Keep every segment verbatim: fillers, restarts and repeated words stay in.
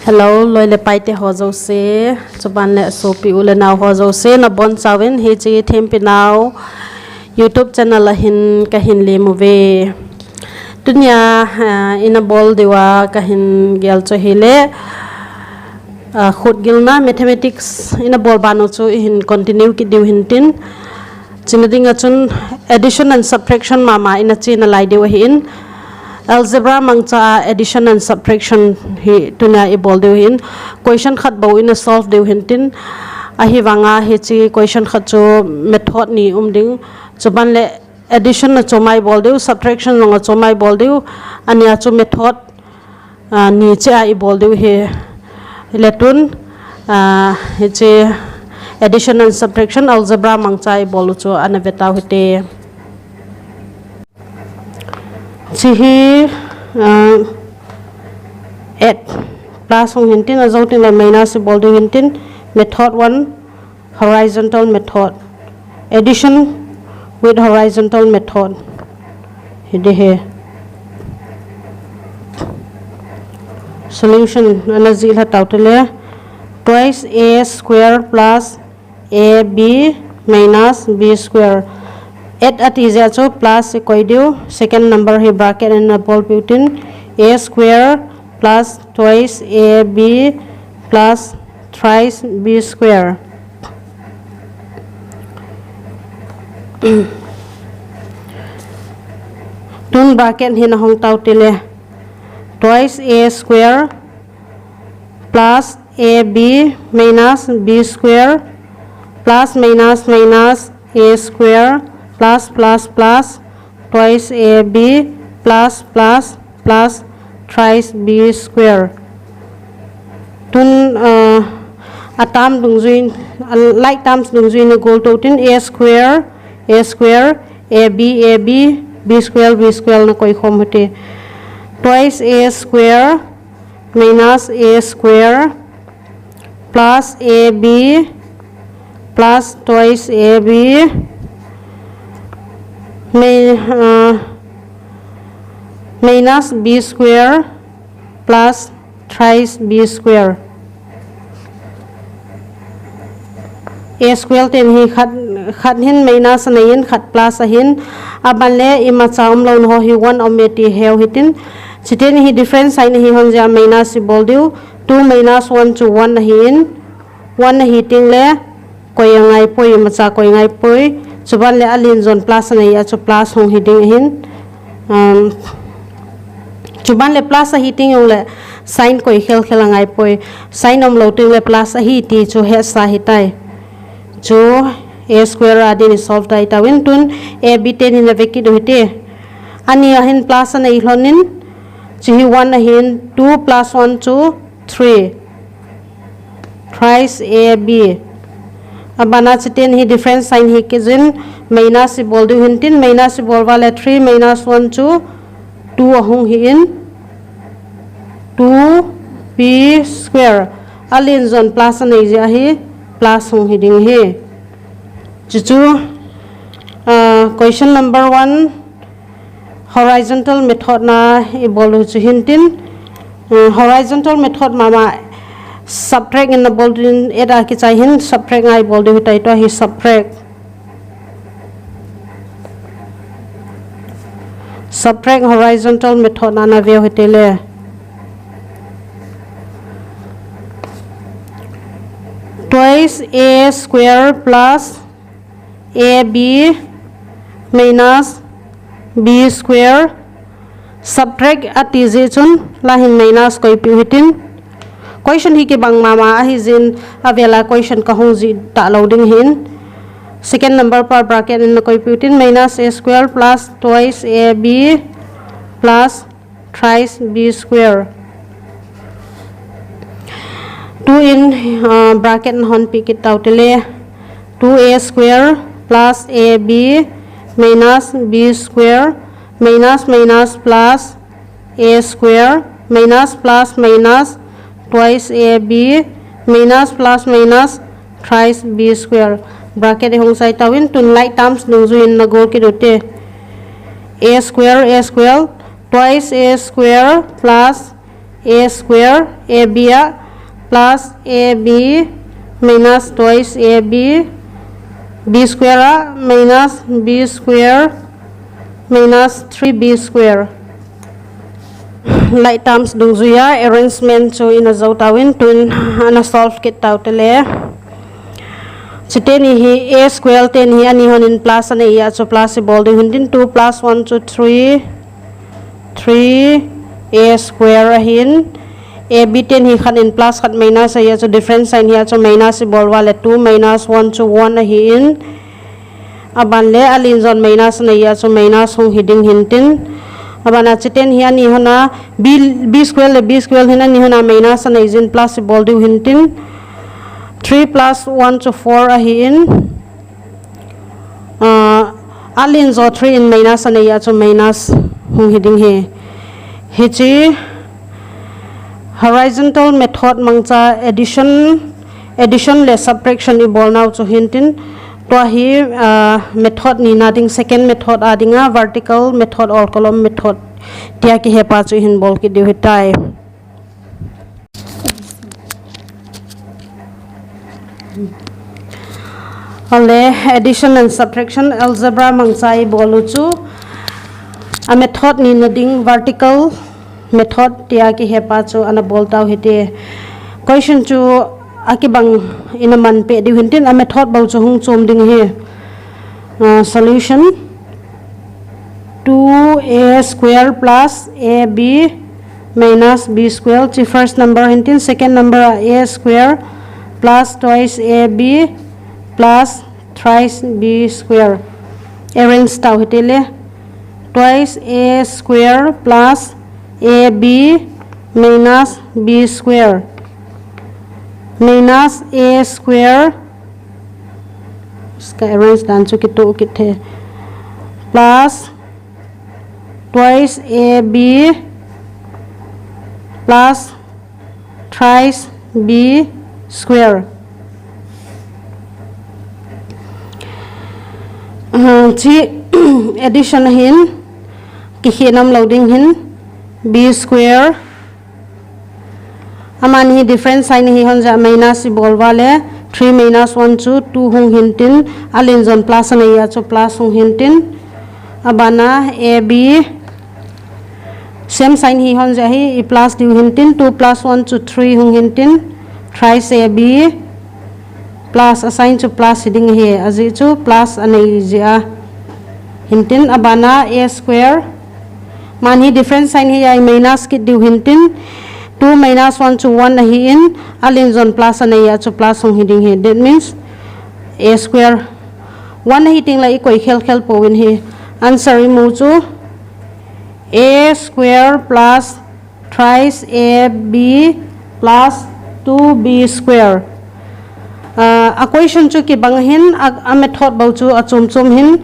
Hello, loi le paite ho jouse, chuban le sopi u le nao ho jouse, nabonchauvin hiche Thempi Nao YouTube channel a hin kahin lemuve. Tunia, ah, ina bol diuva kahin gel chu hile, ah, khutgilna mathematics ina bol banu chu ihin continue kit diu hintin. China dinga chun addition and subtraction mama ina chena lai diu ahin. Algebra mangcha a addition and subtraction hi tunia i bol diu hin. Question khat bou ina solve diu hintin. Ahivanga hiche question khat chu method ni um ding. Chuban le addition na chomai bol diu, subtraction jong a chomai bol diu. Ania chu method, ah, ni chea i bol diu hi. Letun, ah, hiche addition and subtraction algebra mangcha i bol u chu ana vetau hite. Hiche hi, ah, add plus hung hintin, ajou tin le minus i bol diu hintin, method one, horizontal method, addition with horizontal method. Hidi he. Solution ana jih lha tau tele, twice a square plus a b minus b square. Add ati jeh chu plus i koi diu, second number hi bracket in a bol piu tin, a square plus twice a b plus thrice b square. Tun bracket hi na hong tau tile, twice a square plus a b minus b square plus minus minus a square plus plus plus twice a b plus plus plus thrice b square. Tun, uh, a term dungjuiyin, uh, like terms dungjuiyin na gol tou tin, a square, a square, a b, a b, b square, b square na koi khom hite. Twice a square minus a square plus a b plus twice a b mi-, uh, minus b square plus thrice b square. A square ten hi khat, khat hin minus anei in, khat plus ahin, aban le imacha umlou na ho hi one um e ti heu hitin. Chiten hi difference sign hi hon jeh a minus i bol diu, two minus one chu one ahin, one ahi ting le, koi angai poi, imacha koi ngai poi. Chuban le alen jon plus anei a chu plus hung hi ding ahin. Um, chuban le plus ahi ting jong le sign koi khel khel angai poi. Sign umlou ting le plus ahi ti chu hesa hitai. Chu a square a din i solve tai tauvin tun a b ten in a ve kit u hite. Ani ahin plus anei lhonin. Chu hi one ahin, two plus one chu three. Thrice a b. Abana chiten hi difference sign hi kijin, minus i bol diu hintin, minus i bol uva le three minus one chu two ahung hi in, two b square. Alen jon plus anei jeh ahi, plus hung hi ding hi. Chuchu, uh, question number one, horizontal method na i bol u chu hintin, uh, horizontal method mama subtract in na bol din, add a kichai hin subtract ngai bol diu hitai, tua hi subtract. Subtract horizontal method na na veu hitele. Twice a square plus a b minus b square. Subtract ati jeh chun, lahin minus koipiu hitin. Question hi kibang mama ahi jin, avela question kahung jih talou ding hin. Second number pa bracket in na koipiu tin, minus a square plus twice a b plus thrice b square. Two in, uh, bracket na honpi kit tau tile. Two a square plus a b minus b square minus minus plus a square minus plus minus twice a b minus plus minus thrice b square. Bracket i hung sai tauvin, tun like terms dungjuiyin na gol kit u te. A square, a square, twice a square plus A square, A B a plus A B minus twice A B, B square a minus B square minus three B square. Like terms dungjuiya arrangement chu ina jou tauvin, tun ana solve kit tau tele. Chuteni hi A square teni hi ani honin plus anei a chu plus ibol diu hintin, two plus one chu three, three A square ahin, A B teni hi khat in plus khat minus ahi a chu difference sign hi a chu minus ibol uva le two minus one chu one ahin, aban le alen jon minus anei a chu minus hung hi ding hintin, aban a chuteni hi ani hona B, B square le B square hin ani hona minus anei jin plus ibol diu hintin, three plus one chu four ahin, uh, alen jo three in minus anei a chu minus hung hi ding hi. Hichi horizontal method mangcha addition, addition le subtraction ibol nau chu hintin, tua hi, uh, method nina ding, second method a dinga vertical method or column method tia kihepa chu hin bol kit diu hitai. Ale, addition and subtraction algebra mangcha ibol u chu a method nina ding vertical method tia kihepa chu ana bol tau hite. Question chu akibang ina man pe diu hintin, a method bou chu hung chom ding hi. Uh, solution: two A square plus A B minus B square. Chi first number hintin, second number a A square plus twice A B plus thrice B square. Arrange tau hitele. Twice A square plus A B minus B square minus A square. Ka arrange dan chu kitoh kit the. Plus twice A B plus thrice B square. Uh, chi addition hin, kikhenam lou ding hin, B square. Aman hi difference sign hi hon ja minus ibol uva le, three minus one chu two hung hintin, alen jon plus anei a chu plus hung hintin. Abana A B, same sign hi hon ja hi i plus diu hintin, two plus one chu three hung hintin, thrice A B plus, a sign chu plus hi ding hi, ajeh chu plus anei jeh a hintin, abana A square. Man hi difference sign hi a i minus kit diu hintin, two minus one chu one ahin, alen jon plus anei a chu plus hung hi ding hi. That means A square. One ahi teng le i koi khel khel pouvin hi. Answer imu chu A square plus thrice A B plus two B square. Uh, a question chu kibang hin, a, a method bou chu achom chom hin.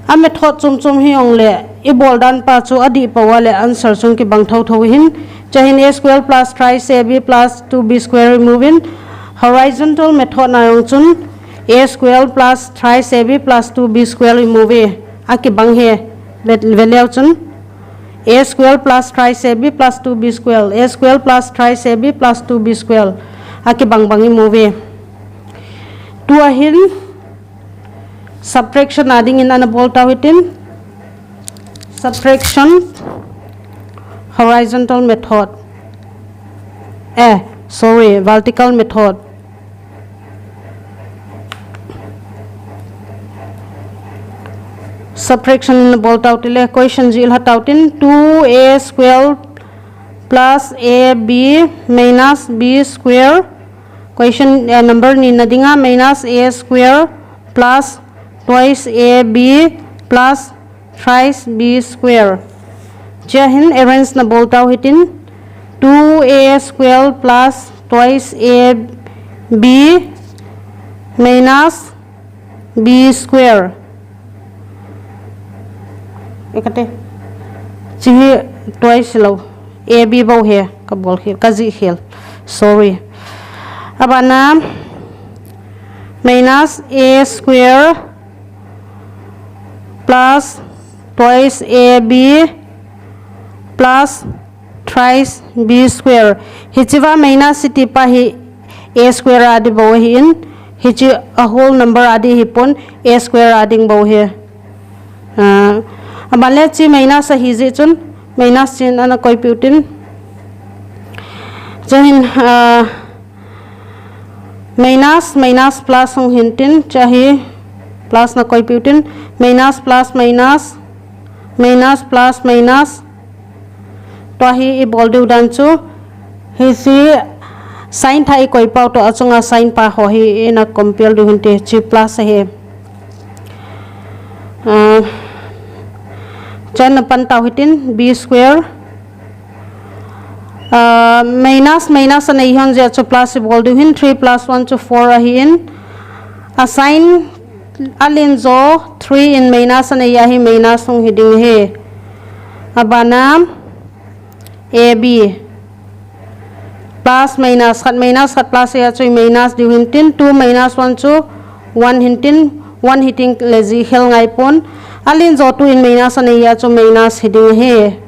A method chom chom hi ong le, i bol dan pa chu adih pou a le answer chung kibang tho tho hin. Chahin A square plus thrice A B plus two B square remove in. Horizontal method na jong chun A square plus thrice A B plus two B square remove. Akibang hi, ve, ve leu chun. A square plus thrice A B plus two B square, A square plus thrice A B plus two B square. Akibang bang imu ve. Tua hin subtraction a dingin ana bol tau hitin. Subtraction, horizontal method. Eh, sorry, vertical method. Subtraction in bol tau tile, question jih lha tau tin, two A square plus A B minus B square. Question, eh, number ni na dinga minus A square plus twice A B plus thrice B square. Chia hin arrange na bol tau hitin, two A square plus twice A B minus B square. Ekate. Chi hi twice lo. A B bou hi ka bol khel, ka jih khel. Sorry. Abana minus A square plus twice A B plus Thrice b square. Hichea minus iti pa hi a square a ding bou ahin, hiche a whole number a ding ahipon a square a ding bou ahi. Ah, aban le hiche minus ahi jeh chun minus chin ana koipeh utin. Chuin, ah, minus, minus plus hung hintin, hiche hi plus na koipeh utin, minus plus minus, minus plus minus, tua hi ibol diu dan chu, hiche sign thah ikoi pau toh achunga sign pa ho hi ina compare diu hinte, hiche plus ahi. Ah, chuin na pan tau hitin b square. Ah, minus, minus anei hon jeh chu plus ibol diu hin, three plus one chu four ahin. A sign alen jo three in minus anei ahi, minus hung hi ding ahi. Abana a b. Plus minus, khat minus khat plus ahi a chu minus diu hintin, two minus one chu one hintin, one hitin le jih khel ngai pon. Alen jo two in minus anei a chu minus hi ding ahi.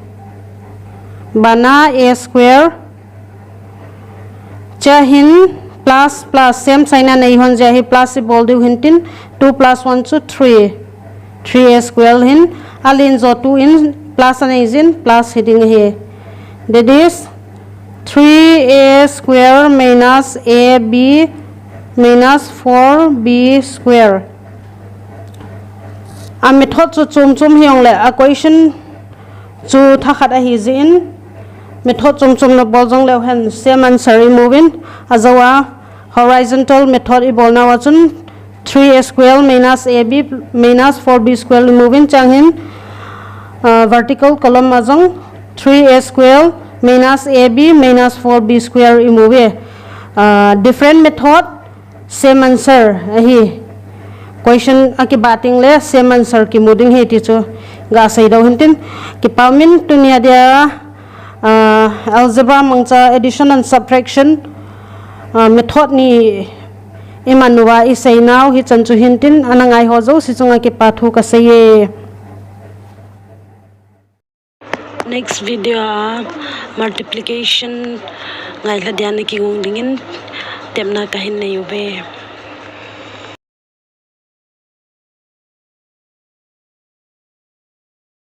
Abana a square. Chuin plus plus same sign anei hon jeh hi plus ibol diu hintin, two plus one chu three. Three a square hin, alen jo two in plus anei jin plus hi ding ahi. That is three a square minus a b minus four b square. A method chu chom chom hijongle, a question chu thakhat ahi jeh in, method chom chom na bol jongleu hen same answer imu uvin, ajou a horizontal method ibol nauva chun three a square minus a b minus four b square imu uvin, chuin, ah, vertical column a jong three a square minus a b minus four b square imu uve. Ah, different method, same answer ahi. Question a kibah teng le same answer kimu ding ahi ti chu ga sei dau hintin. Kipa umin, tunia dia, ah, algebra mangcha addition and subtraction, ah, method ni iman uva isei nau hichan chu hintin, ana ngai ho jouse chunga kipa thu kasei e. Next video a multiplication ngailha dia na kigong dingin tepna kahin nei uve.